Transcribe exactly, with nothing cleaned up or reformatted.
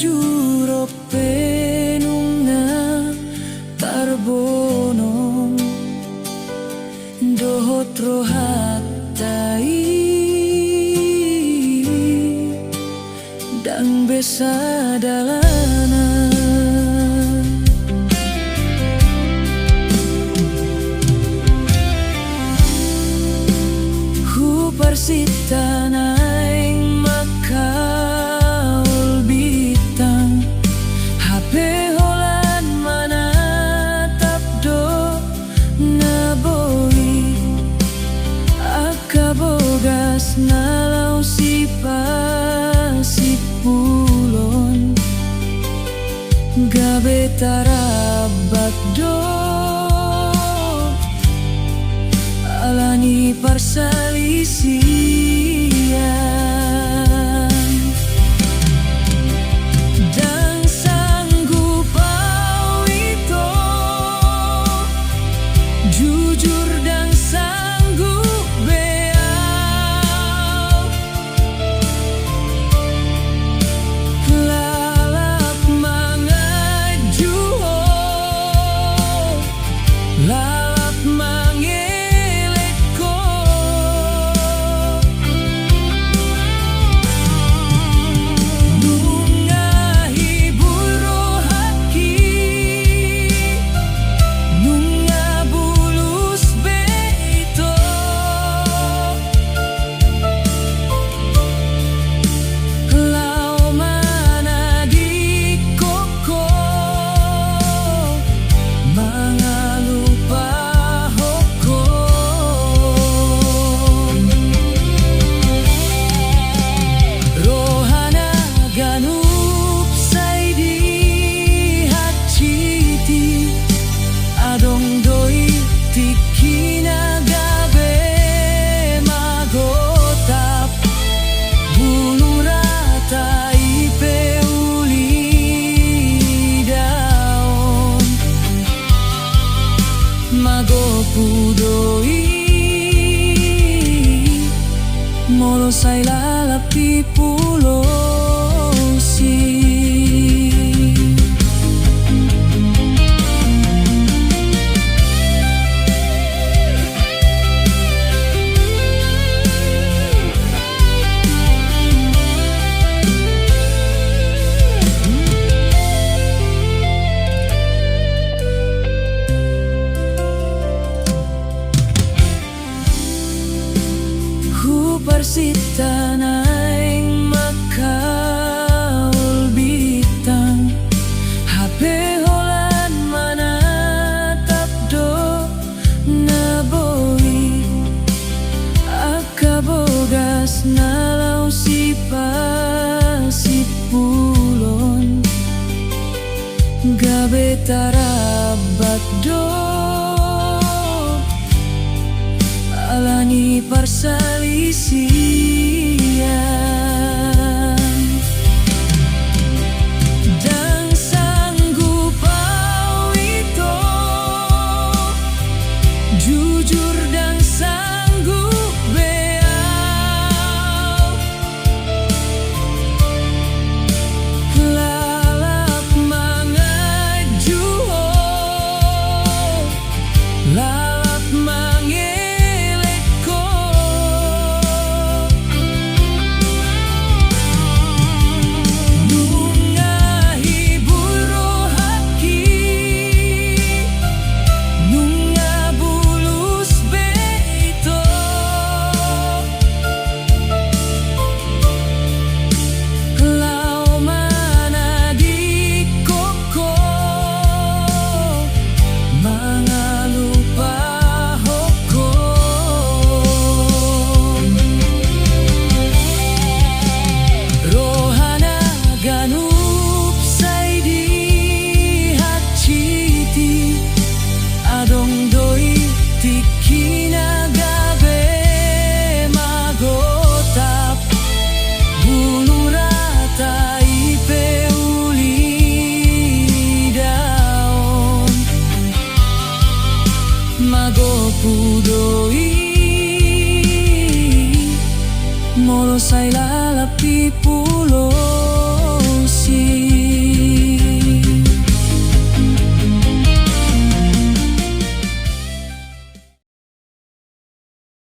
Jur on pe nunga tarbonom dohot rohanta i, ndang be sadalanan. Huparsinta naeng mangkaol bintang, hape holan manatap do na boi angka bogas na laho sipasimpulon. Gabe tarabak do ala ni parsalisian. Ndang sanggup au ito, jujur ndang sanggup be au lalap manganju ho, lalap mangelek ho. Nunga hibul rohangki, nunga bulus be ito. Laho manadingkon ho, mangalupahon ho. Rohana ganup sai dihansiti, adong do i tingki na gabe magotap, bulung rata i pe uli daon. Magopu do i molo sai lalap dipulosi. Huparsinta naeng mangkaol bintang, hape holan manatap do na boi angka bogas na laho sipasimpulon. Gabe tarabak do ala ni parsalisian. Ndang sanggup au ito, jujur ndang sanggup be au lalap manganju ho, lalap mangelek ho. Nunga hibul rohangki, nunga bulus be ito. Laho manadingkon ho, mangalupahon ho. Rohana ganup sai dihansiti, adong do i tingki na gabe magotap, bulung rata i pe uli daon. Magopu do i molo sai lalap dipulosi.